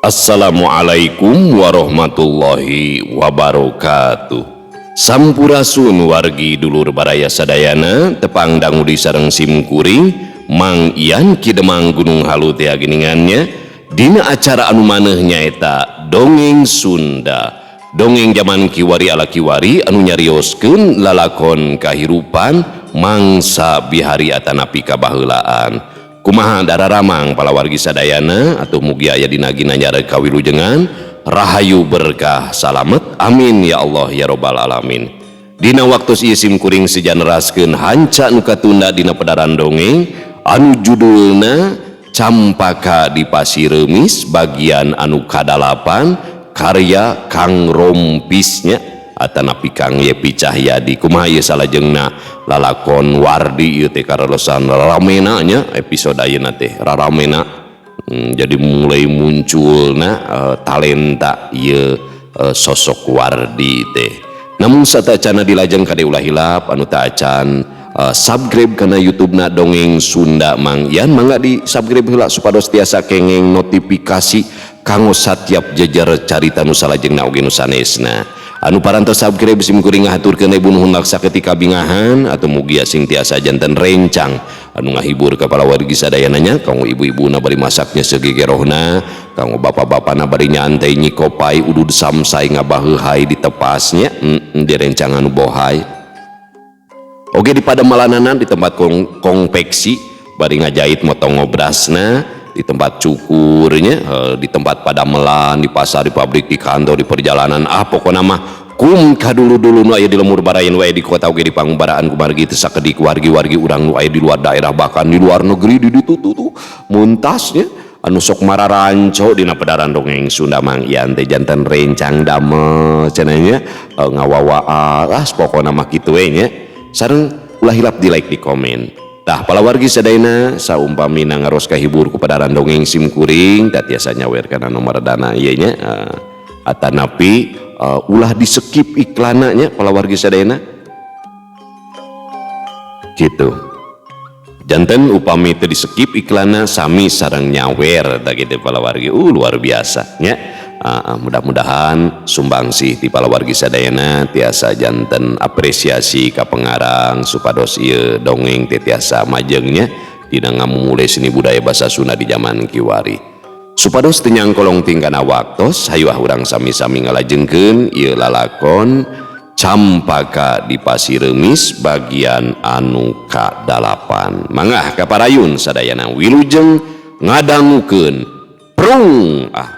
Assalamualaikum warahmatullahi wabarakatuh. Sampurasun wargi dulur baraya sadayana, tepang dangu di sareng simkuring Mang Ian Ki Demang Gunung Halu teh geningannya dina acara anu maneh nyaeta Dongeng Sunda. Dongeng zaman kiwari ala kiwari anu nyarioskeun lalakon kahirupan mangsa bihari atanapi kabaheulaan. Kumaha dararamang palawargi sadayana atau mugi aya dina ginanjar kawilujengan rahayu berkah salamet, amin ya Allah ya robbal alamin. Dina waktu ieu simkuring sejaneraskeun hanca nu katunda dina pedaran dongeng anu judulna Campaka di Pasir Remis bagian anu kadalapan karya Kang Rompisnya atanapi Kang Yepi Cahyadi. Kumaha ieu salajengna lalakon Wardi ieu teh karalesan raramena nya episode ayeuna teh raramena. Jadi mulai munculna talenta ieu sosok Wardi teh. Namun satacana dilajeng kade ulah hilap anu taacan subscribe kana YouTube-na Dongeng Sunda Mang Ian, mangga di subscribe heula supados tiasa kengeng notifikasi kanggo satiap jejer carita nu salajengna oge nu sanesna. Anu parantos subscribe simkuring ngahaturkeun ibu nuhun laksa ketika bingahan atau mugia sing tiasa janten rencang anu ngahibur ka palawargi sadayana nya, kanggo ibu-ibuna bari masaknya segegerohna, kanggo bapak-bapana bari nyantai nyikopai udud samsai ngabaheuhai di tepasnya, di rencang anu bohai. Oge di padamalanana di tempat konveksi bari ngajait motong ngobrasna, di tempat cukurnya, di tempat padamelan, di pasar, di pabrik, di kantor, di perjalanan, ah pokona mah kum kadulu-dulu nu aya di lemur baraya nu aya di kota oge di pangumbaraan kumargi teu sakedik wargi-wargi urang nu aya di luar daerah bahkan di luar negeri di ditu tuh muntasnya anu sok mararanco dina pedaran dongeng Sunda Mang Ian teh janten rencang damel cenah nya, ngawawaa ah pokona mah kitu we nya. Sareng ulah hilap di like di komen. Tah palawargi sadayana saumpamina ngaros kahibur ku pedaran dongeng simkuring tah tiasa nyawer kana nomor dana ieu nya, atanapi ulah di skip iklanna nya palawargi sadayana gitu. Janten upami teu di skip iklanna sami sareng nyawer tah kitu palawargi. Luar biasa nya. Mudah-mudahan sumbangsih ti palawargi sadayana tiasa janten apresiasi ka pengarang supados ieu dongeng teh tiasa majengnya dina ngamumule seni budaya basa Sunda di zaman kiwari. Supados teu nyangkolong tingkana waktos, hayu ah urang sami-sami ngalajengkeun ieu lalakon Campaka di Pasir Remis bagian anu kadalapan. Mangga kaparayun sadayana wilujeng ngadangukeun prung ah.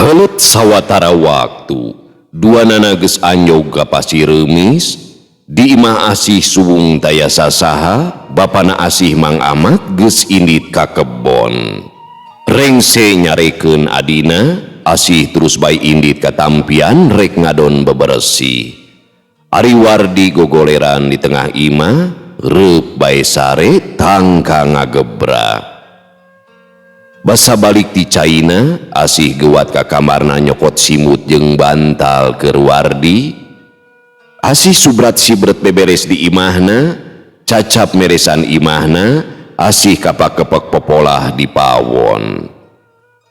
Kelet sawatara waktu, duanana geus anjog ka Pasir Remis, di imah Asih suwung taya sasaha, bapana Asih Mang Amat geus indit ka kebon. Rengse nyarekeun adina, Asih terus bae indit ka tampian rek ngadon beberesih. Ari Wardi gogoleran di tengah imah, reup bae sare tangka ngagebra. Basa balik ti caina, Asih gewat ka kamarna nyokot simut jeung bantal keur Wardi. Asih subrat sibret beberes di imahna, cacap meresan imahna, Asih kapakepek popolah di pawon.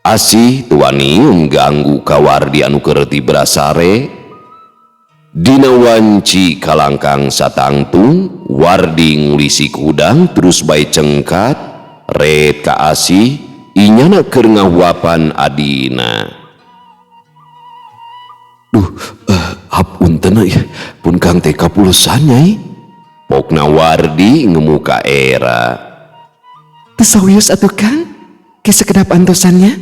Asih teu waniun ganggu ka Wardi anu keur tibra sare. Dina wanci kalangkang satangtung, Wardi ngulisik hudang terus bae cengkat, ret ka Asih, inyana keur ngahuapan adina. Duh, hapunten euy, pun Kang teh kapulesan nyai. Pokna Wardi ngemuka era. Teu sawios atuh Kang, ke sekedap antosannya.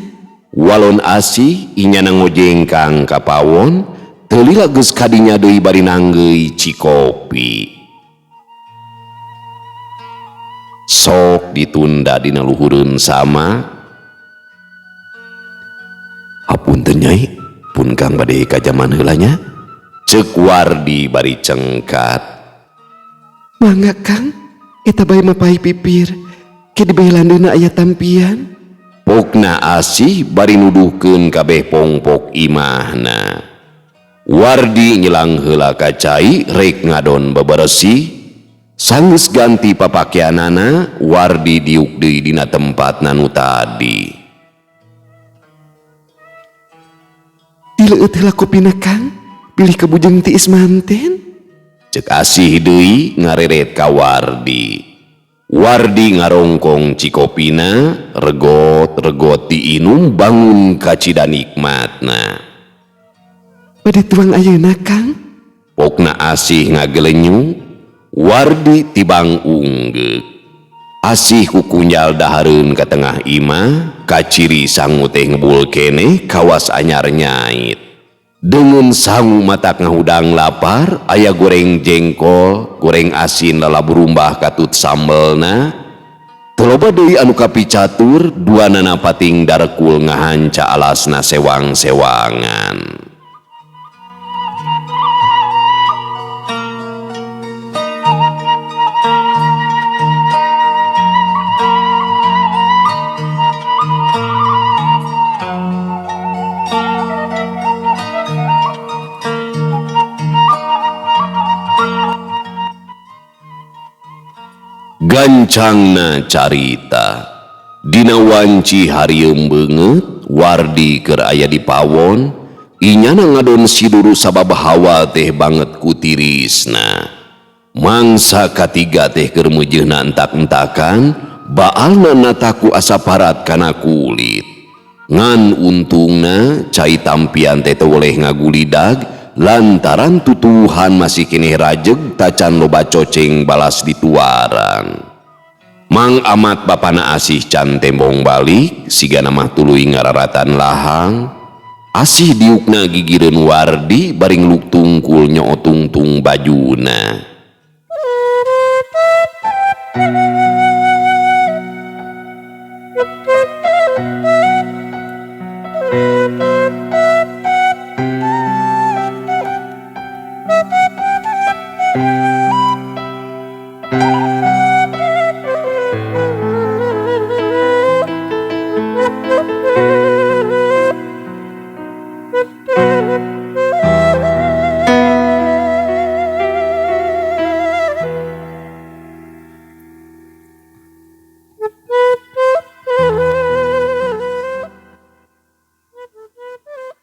Walon Asih inyana ngojengkang ka pawon, teu lila geus kadinya deui bari nanggeuy cikopi. Sok ditunda dina luhureun sama. Hapunten nyai, pun Kang bade ka jaman heula nya. Ceuk Wardi bari cengkat. Mangga Kang, eta bae mapai pipir, ke di belandeuna aya tampian. Pokna Asih bari nuduhkeun kabeh pongpok imahna. Wardi nyelang heula ka cai rek ngadon beberesih. Sanggeus ganti papakeanana, Wardi diuk deui dina tempatna nu tadi. Dileueut heula kopina Kang, bilih kabujeng tiis manten. Cek Asih deui ngareret ka Wardi. Wardi ngarongkong cikopina, regot-regot diinum bangun kacida nikmatna. Bade tuang ayeuna Kang? Pokna Asih ngagelenyu, Wardi tibang unggeuk. Asih kukunjal dahareun ka tengah imah, kaciri sangu teh ngebul keneh kawas anyar nyait. Deungeun sangu matak ngahudang lapar, aya goreng jengkol, goreng asin lalaburumbah katut sambelna. Teu loba deui anu kapicatur, duanana pating darekul ngahanca alasna sewang-sewangan. Gancangna carita. Dina wanci harieum beungeut, Wardi keur aya di pawon, inyana ngadon siduru sabab hawa teh banget ku tirisna. Mangsa katiga teh keur meujeuhna entak-entakan, baalna nataku asa parat kana kulit. Ngan untungna cai tampian teh teu weleh ngagulidag, lantaran tutuhan masih keneh rajeg tacan loba coceng balas dituaran. Mang Amat bapana Asih can tembong balik, sigana mah tuluy ngararatan lahang. Asih diukna gigireun Wardi bari ngeluk tungkul nyoo tungtung bajuna.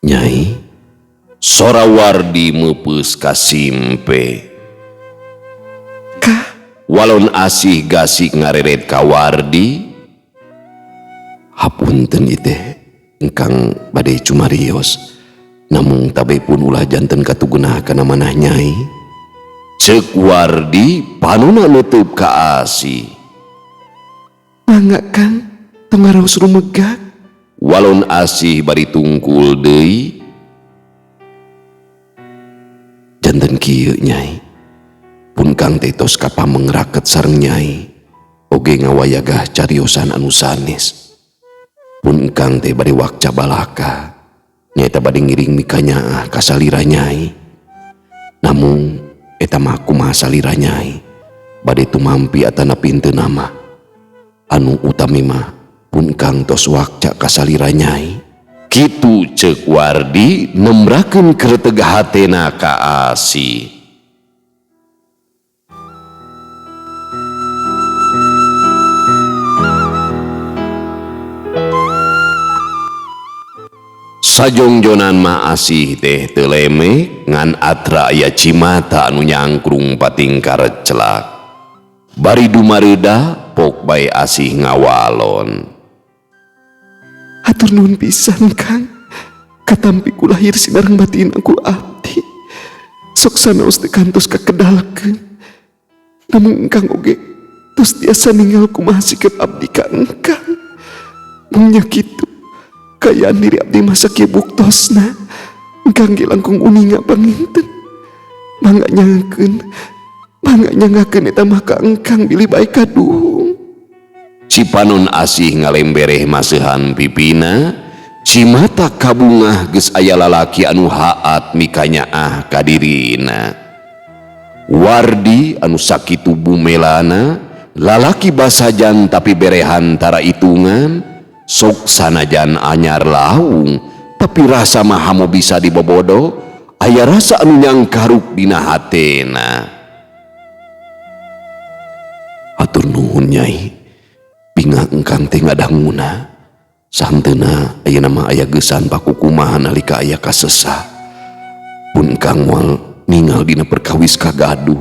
Nyai, sora Wardi meupeus ka simpe. Kah? Walon Asih gasik ngareret ka Wardi. Hapunten ieu teh, engkang bade cumarios. Namung tabe pun ulah janten katugunah kana manah nyai. Ceuk Wardi panona neuteub ka Asih. Mangga Kang, tong ngaraos rumegak. Walon asih bari tungkul deui. Janten kieu Nyai. Pun Kang teh tos kapameng raket sareng Nyai. Oge ngawayagah cariosan anu sanes. Pun Kang teh bade wakca balaka. Nyaeta bade ngiring mikanyaah ka salira Nyai. Namung eta mah kumaha salira Nyai. Bade tumampi atanapi henteu nama. Anu utami mah pun Kang tos wakca ka salira Nyai. Kitu ceuk Wardi nembrakeun kreteg hatena ka Asih. Sajongjonan mah Asih teh teu lemek ngan atra aya cimata anu nyangkrung patingkar celak. Bari dumareuda pok bae Asih ngawalon. Hatur nuhun pisan Kang, katampi ku lahir sinareng batin ku abdi. Sok sanaos teu kantos kakedalkeun. Namun Kang oge tos tiasa ningal kumaha sikap abdi ka engkang. Mung nya kitu, kaayaan diri abdi mah sakieu buktosna. Engkang ge langkung uninga panginten. Mangga nyangakeun eta mah ka engkang bilih bae kaduhung. Cipanon Asih ngalembereh maseuhan pipina, cimata kabungah geus aya lalaki anu haat mikanyaah ka dirina. Wardi anu sakitu bumelana, lalaki basajan tapi berehan tara hitungan, sok sanajan anyar laung, tapi rasa mah hamo bisa dibobodo, aya rasa anu nyangkaruk dina hatena. Hatur nuhun Nyai. Bingah engkang teh ngadanguna. Sahanteuna ayeuna mah aya geusan pakukumaha nalika aya kasesa. Pun engkang moal ningal dina perkawis kagaduh.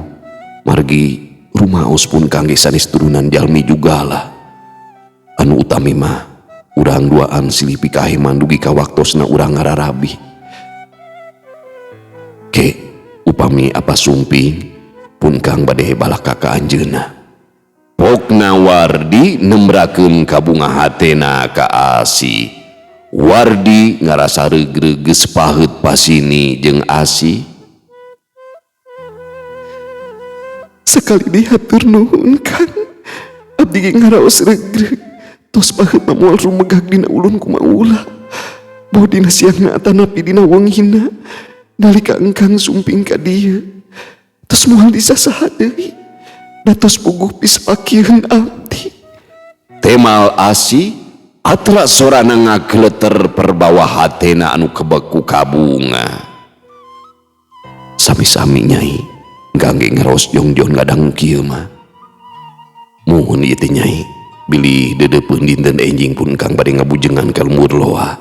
Margi rumaos pun kang ge sanes turunan jalmi jugalah. Anu utami mah urang duaan silih pikaheman dugi ka waktosna urang ngararabi. Ke upami apa sumping pun kang bade balaka ka anjeunna. Pokna Wardi nembrakeun kabunga hatena ka Asih. Wardi ngarasa regreg geus paheut pasini jeung Asih. Sekali dihatur nuhun Kang, abdi ge ngaraos regreg. Tos paheut mah moal rumegag dina ulun kumaula. Boh dina siangna atanapi dina wengina, nalika engkang sumping ka dieu. Tos moal disasaha deui. Datos puguh pisapakieun abdi. Temal Asih atra sorana ngageleter perbawa hatena anu kebek ku kabunga. Sami-sami Nyai, gangge ngaraos jongjon ngadang kieu mah. Muhun ieu teh Nyai, bilih deudeupeun dinten enjing pun kang bade ngabujengan ka lembur loa.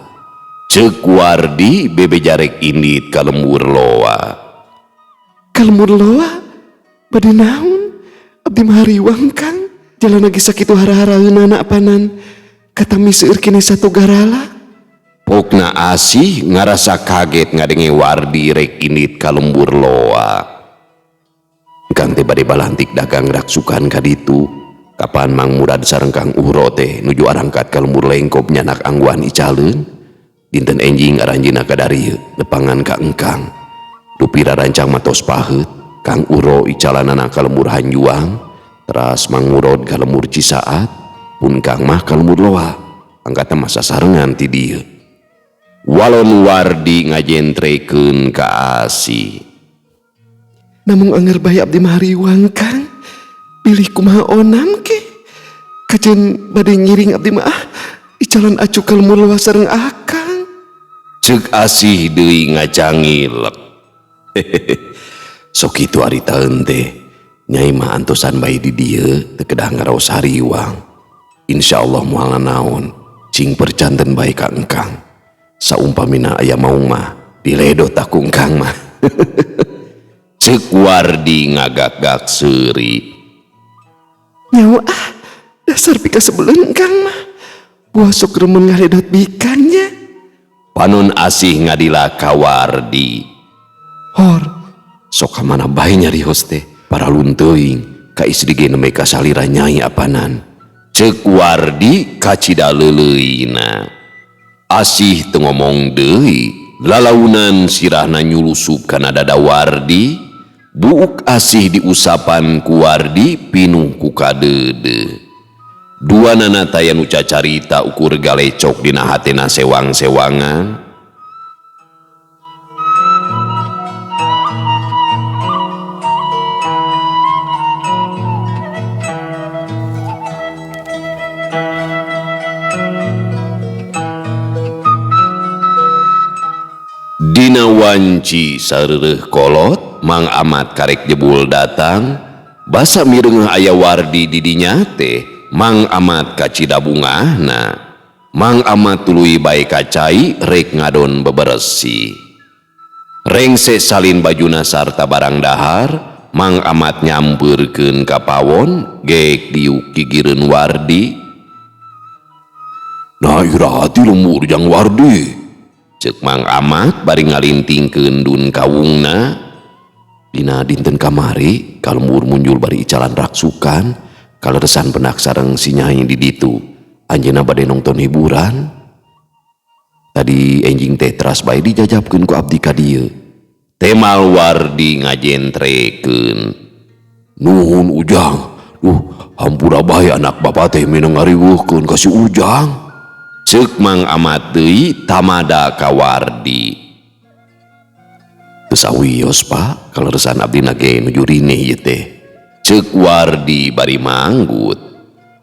Ceuk Wardi bebejarek indit ka lembur loa. Ka lembur loa bade naon? Abdi mah hariwang Kang, jalan lagi sakitu hara-haraeunana apanan. Katami seueur kene satu garala. Pokna Asih ngarasa kaget ngadenge Wardi rek indit ka lembur loa. Kang teh bade balantik dagang raksukan ka ditu. Kapan Mang Murad sareng Kang Uhro teh nuju arangkat ka lembur lengkop nyanak angguan icaleun. Dinten enjing aranjeunna ka darieu nepangan ka engkang. Dupira rancang matos paheut. Kang Uro icalanana ka lembur Hanjuang, teras Mang Murad ka lembur Cisaat, pun Kang mah ka lembur Loa, angkatna masa sarengan ti dieu. Walon Wardi ngajentrekeun ka Asih. Namung anger bae abdi mah hariwang Kang, pilih kumaha onam ke? Kajen bade ngiring abdi mah ah, icalan acu ka lembur Loa sareng akang. Ceuk Asih deui ngacangilek. Sok kitu ari taeun teh, Nyai mah antosan bae di dieu teu kedah ngaraos hariwang. Insyaallah moal nanaon, cing percanten bae ka engkang. Saumpamina aya maung mah diledo tak ku engkang mah. Ceuk Wardi ngagak-gak seuri. Nyawa ah, dasar pika sebeleun engkang mah. Buah sok remen ngaledot bikannya. Panon Asih ngadila ka Wardi. Hor, sok ka mana bae nyarios teh, para lunteuing ka istri ge nembe ka salira Nyai apanan. Ceuk Wardi kacida leuleuina. Asih teu ngomong deui, lalaunan sirahna nyulusup kana dada Wardi, buuk Asih diusapan ku Wardi pinuh ku kadeudeuh. Duanana taya nu cacarita ukur galecok dina hatena sewang-sewangan. Dina wanci sareureuh kolot, Mang Amat karek jebul datang, basa mireungeuh aya Wardi di dinya teh, Mang Amat kacida bungahna. Mang Amat tuluy bae ka cai rek ngadon beberesi. Rengse salin bajuna sarta barang dahar, Mang Amat nyampeurkeun ka pawon, geek diuk gigireun Wardi. Nah iraha ti lembur jang Wardi? Ceuk Mang Amat bari ngalintingkeun dun kawungna. Dina dinten kamari ka lembur munjul bari icalan raksukan, kaleresan penak sareng si Nyai di ditu. Anjeunna bade nongton hiburan. Tadi enjing teh teras bae dijajabkeun ku abdi ka dieu. Temal Wardi ngajentrekeun. Nuhun Ujang. Duh, hampura bae anak bapa teh minang ngariweuhkeun ka si Ujang. Ceuk Mang Amat deui tamada ka Wardi. Teu sawios Pak, kaleresan abdi na ge nuju rineh ieu teh. Ceuk Wardi bari manggut.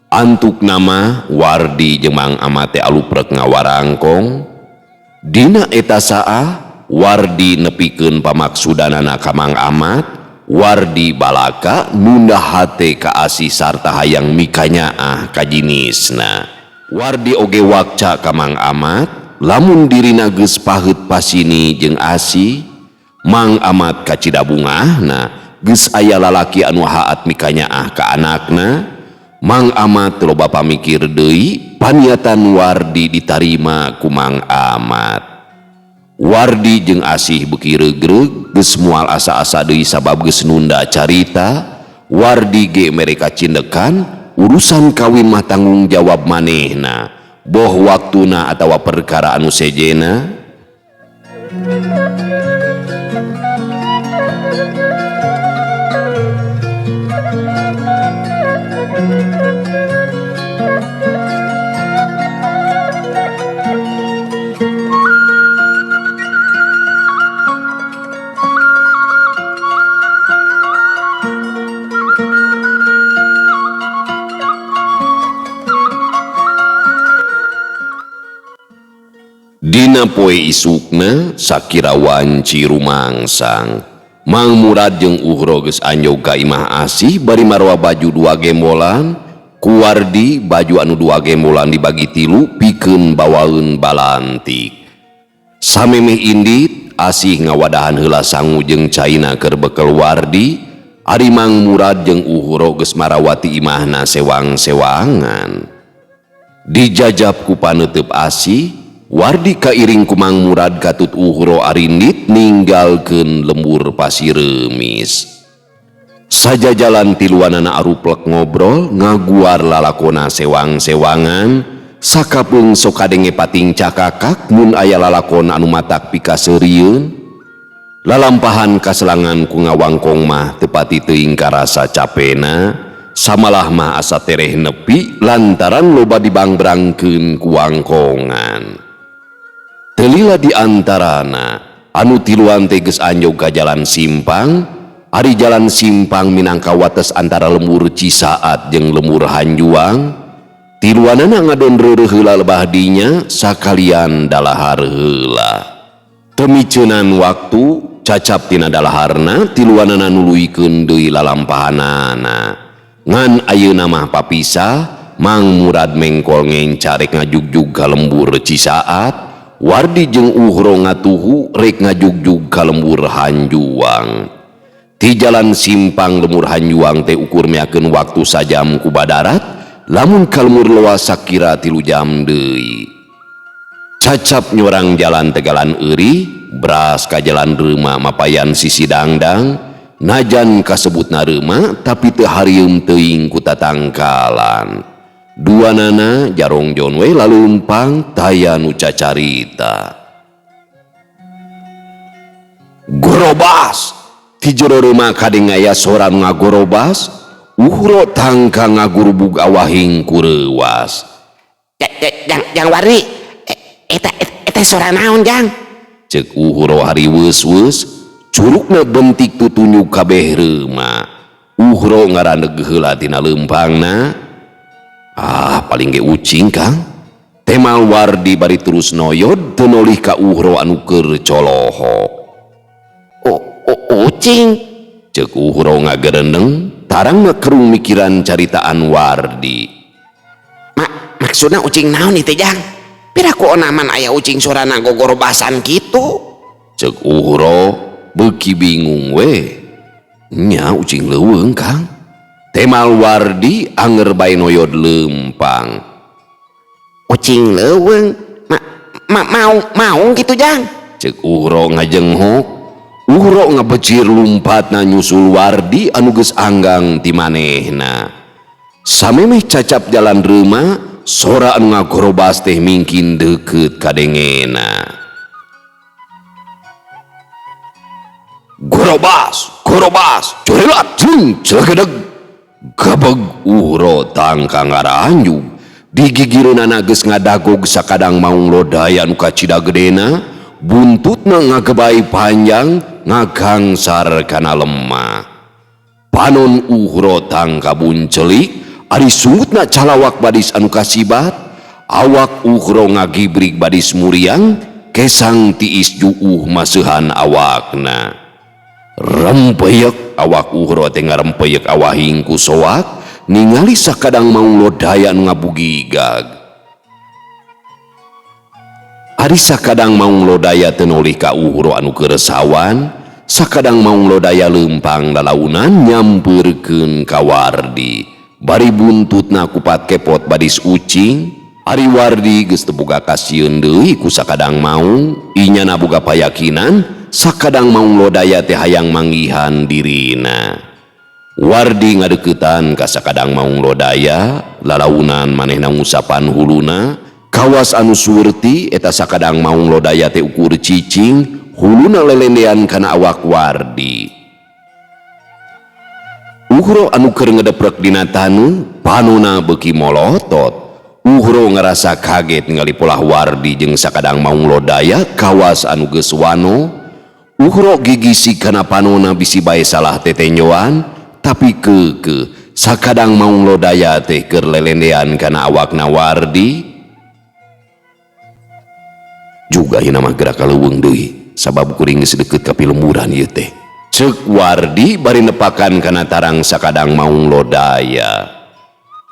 Antuk nama Wardi jeung Mang Amat teh aluprek ngawarangkong. Dina eta saah Wardi nepikeun pamaksudanana ka Mang Amat. Wardi balaka nunda hate ka Asih sarta hayang mikanyaah ka jinisna. Wardi oge wakca ka Mang Amat lamun dirina geus paheut pasini jeung Asih. Mang Amat kacida bungahna geus aya lalaki anu haat mikanyaah ka anakna. Mang Amat loba pamikir deui paniatan Wardi ditarima ku Mang Amat. Wardi jeung Asih beuki regreg geus moal asa-asa deui sabab geus nunda carita. Wardi ge mereka cindekan urusan kawin mah tanggung jawab manehna, boh waktuna atawa perkara anu sejena. Dina poe isukna sakira wanci rumangsang, Mang Murad jeung Uhro geus anjog ka imah Asih bari marwa baju dua gembolan. Ku Wardi baju anu dua gembolan dibagi tilu pikeun bawaeun balantik. Samemeh indit Asih ngawadahan heula sangu jeung caina keur bekel Wardi. Ari Mang Murad jeung Uhro geus marawati imahna sewang-sewangan. Dijajab ku paneuteub Asih, Wardi kairing ku Mang Murad katut Uhro arindit ninggalkeun lembur pasireumis. Sajajalan tiluanana aruplek ngobrol ngaguar lalakona sewang-sewangan, sakapeung sok kadenge pating cakakak mun aya lalakon anu matak pikaseurieun. Lalampahan kaselangan ku ngawangkong mah teu pati teuing karasa capena, samalah mah asa tereh nepi lantaran loba dibangbrangkeun ku wangkongan. Telila di antarana anu tiluan teh geus anjog ka jalan simpang. Ari jalan simpang minangka wates antara lembur Cisaat jeung lembur Hanjuang. Tiluanana ngadon reureuh heula lebah dinya sakalian dalahar heula. Temicenan waktu cacap tina dalaharna tiluanana nuluykeun deui lalampahanana. Ngan ayeuna mah papisah, Mang Murad mengkol ngenca rek ngajugjug ka lembur Cisaat. Wardi jeung Uhro ngatuhu rek ngajugjug ka lembur Hanjuang. Ti jalan simpang lembur Hanjuang teh ukur meakeun waktu sajam ku badarat, lamun ka lembur loas sakira 3 jam deui. Cacap nyorang jalan Tegalan Euri, bras ka jalan Reuma mapayan sisi dangdang, najan kasebutna Reuma tapi teu harieum teuing ku tatangkalan. Duanana jarongjon we lalumpang taya nu cacarita. Gorobas ti jero reuma kadeng aya sora nu ngagorobas, Uhro tangka ngagurubug awahing kureuwas. Jang, jang Wardi, eta eta sora naon, Jang? Cek Uhro hariweus-weus, curukna bentik tutunjuk kabeh reuma. Uhro ngarandeg heula tina leumpangna. Ah, paling ge ucing, Kang. Temal Wardi bari terus noyod teu nolih ka Uhro anu keur colohok. Oh, ucing. Cek Uhro ngagerendeng, tarang kerung mikiran caritaan Wardi. Maksudna ucing naon itu, Jang? Piraku onaman aya ucing sorana gogorobasan gitu. Cek Uhro beuki bingung we. Nya ucing leuweung, Kang. Temal Wardi anger bae noyod leumpang. Ucing leuweung ma, ma, mau mau gitu, Jang? Cek Uhro ngajenghok. Uhro ngabecir lumpatna nyusul Wardi anu geus anggang ti manehna. Samemeh cacap jalan reuma, sora anu ngagorobas teh mingkin deukeut kadengena. Gorobas, gorobas, corelat jeung celegedeg. Gabeg Uhro tangka ngaranjug. Di gigireunana geus ngadagog sakadang maung lodaya anu kacida gedena, buntutna ngagebai panjang ngagangsar kana lemah. Panon Uhro tangka buncelik, ari sungutna calawak badis anu kasibat, awak Uhro ngagibrig badis muriang, kesang tiis juuh maseuhan awakna. Rempeyek awak Uhro teh ngarempeyek awahing ku soak, ningali sakadang maung lodaya anu ngabugigag. Ari sakadang maung lodaya teu nolih ka Uhro anu keresawan, sakadang maung lodaya leumpang lalaunan nyampeurkeun ka Wardi. Bari buntutna kupat kepot badis ucing, ari Wardi geus teu boga kasieun deui ku sakadang maung, inyana boga payakinan sakadang maung lodaya teh hayang manggihan dirina. Wardi ngadeuketan ka sakadang maung lodaya, lalaunan manehna ngusapan huluna, kawas anu surti eta sakadang maung lodaya teh ukur cicing, huluna lelendean kana awak Wardi. Uhro anu keur ngedeprek dina taneuh, panona beuki molotot. Uhro ngerasa kaget ningali polah Wardi jeung sakadang maung lodaya kawas anu geus wano. Uhro gigisi kana panona bisi bae salah tetenjoan, tapi keukeuh sakadang maung lodaya teh keur lelendean kana awakna Wardi. Juga ieu mah gerak ka leuweung deui, sabab kuring geus deukeut ka pilemburan ieu teh. Ceuk Wardi bari nepakan kana tarang sakadang maung lodaya.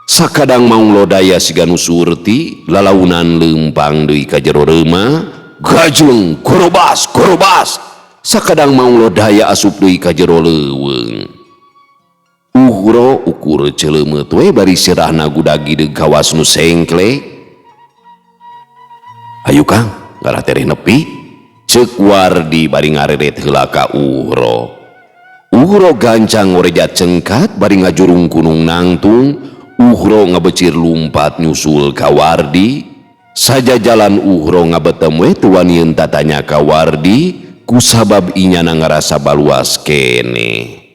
Sakadang maung lodaya siga nu surti, lalaunan leumpang deui ka jero reuma, gajleng korobas korobas. Sakadang maung lodaya asup deui ka jero leuweung. Uhro ukur ceuleumeuh we bari sirahna gudag-gideg kawas nu sengklek. Hayu Kang, ngarah tereh nepi. Ceuk Wardi bari ngareret heula ka Uhro. Uhro gancang ngorejat cengkat bari ngajurung kunung nangtung. Uhro ngabecir lumpat nyusul ka Wardi. Saja jalan Uhro ngabetem we teu wanieun tatanya ka Wardi kusabab inyana ngarasa baluas keneh.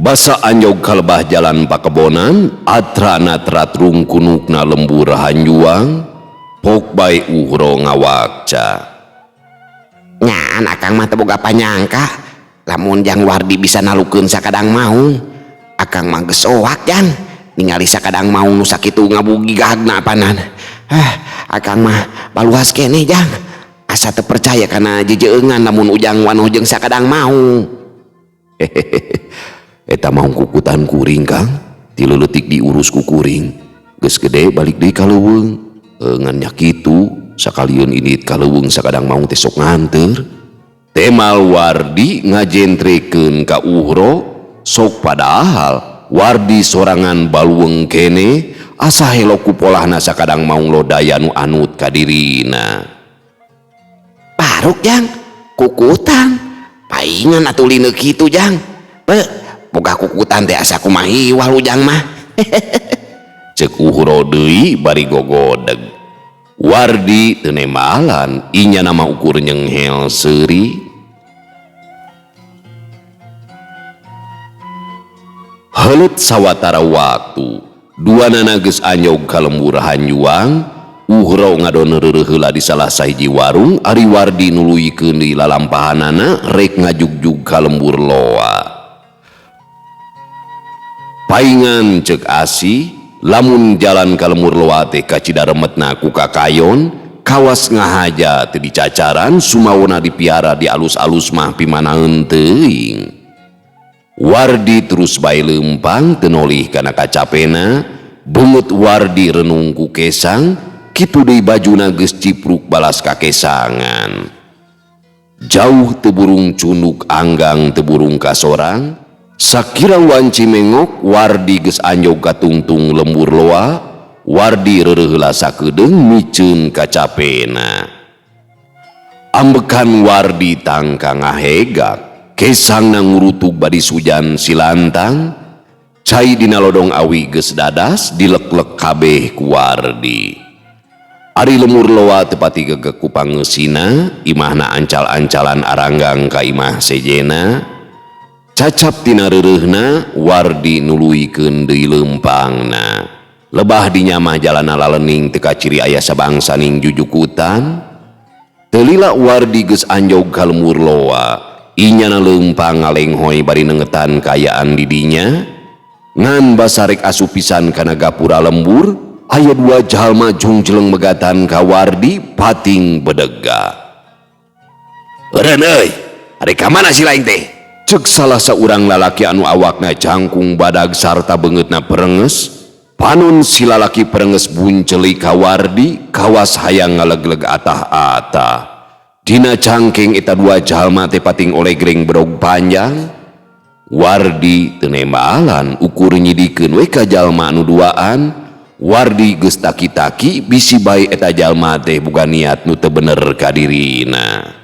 Basa anjog kalebah jalan pakebonan, atra natrat rungkunukna lembur hanjuang, pok bae Uhro ngawakca. Ngan akang mah teu boga panyangka lamun Jang Wardi bisa nalukeun sakadang maung. Akang mah geus owak Jang ningali sakadang maung nu sakitu ngabugigagna panan. Akang mah baluas keneh Jang. Asa teu percaya kana jejeungan lamun Ujang wanoh jeung sakadang maung. Eta maung kukutan kuring Kang, ti leutik diurus ku kuring. Geus gede balik deui ka leuweung. Ngan nya kitu sakalieun indit ka leuweung sakadang maung teh sok nganteur. Temal Wardi ngajentrekeun ka Uhro, sok padahal Wardi sorangan baluweung kene asa helo ku polahna sakadang maung lodaya nu anut ka dirina. Baruk Jang, kukutan. Paingan atuh lineuk kitu Jang. Pe, boga kukutan teh asa kumaha iwal Ujang mah. Ceuk Uhro deui bari gogodeg. Wardi teu nembalan, inya nama ukur nyenghel seuri. Heuleut sawatara waktu, duanana geus anyog ka lembur hanjuang. Uhro ngadon reureuh heula di salah sahiji warung, ari Wardi nuluykeun deui lalampahanana rek ngajugjug ka lembur loa. Paingan ceuk Asih, lamun jalan ka lembur loa teh kacida remetna ku kakayon, kawas ngahaja teu dicacaran, sumawona dipiara di alus-alus mah pimanaeun teuing. Wardi terus bae leumpang teu nolih kana kacapena, beungeut Wardi renung ku kesang, kitu deui bajuna geus cipruk balas kakesangan. Jauh teu burung cunduk anggang teu burung kasorang, sakira wanci mengok Wardi geus anjog ka tungtung lembur loa. Wardi reureuh heula sakedeung miceun kacapena. Ambekan Wardi tangka ngahegak, kesangna ngurutug badi sujan silantang, cai dina lodong awi geus dadas dileklek kabeh ku Wardi. Ari lemur loa tepati gegek ku pangeusina, imahna ancal-ancalan aranggang ka imah sejena. Cacap tina reureuhna Wardi nuluykeun deui leumpangna. Lebah dinya mah jalana lalening teu kaciri aya sabangsaning jujukutan. Teu lila Wardi geus anjog ka lemur loa, inyana leumpang ngalenghoy bari nengetan kaayaan di dinya. Ngan basarek asup pisan kana gapura lembur, aya dua jalma jungjeleng megatan ka Wardi pating bedega. Eureun euy, ari ka mana si lain teh? Ceuk salah saurang lalaki anu awakna jangkung badag sarta beungeutna perenges. Panon si lalaki perenges bunceli ka Wardi, kawas hayang ngalegleg atah-atah. Dina cangkeng eta dua jalma teh pating olegreng bedog panjang. Wardi teu nembalan ukur nyidikeun we ka jalma anu duaan. Wardi geus taki-taki bisi bae eta jalma teh boga niat nu teu bener ka dirina.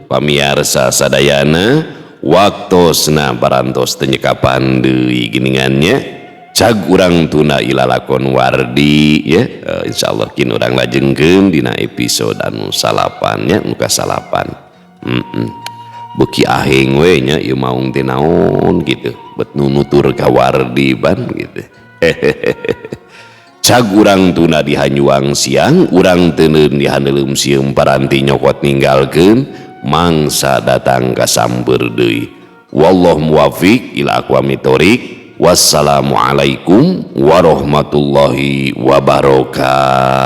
Pamiarsa sadayana, waktosna parantos teu nyekapan deui geningannya. Cag urang tuna ilalakon Wardi ya, insyaallah kin urang lajengkeun dina episode anu salapan nya, nu kasalapan. Beuki aheng we nya ieu maung teh naon gitu, bet nu nutur ka Wardi ban gitu. Cag urang tuna di hanyuang siang, urang teuneun di haneuleum sieum paranti nyokot ninggalkeun mangsa datang ka samber deui. Wallahu muwafiq ila aqwamit thoriq. Wassalamualaikum warahmatullahi wabarakatuh.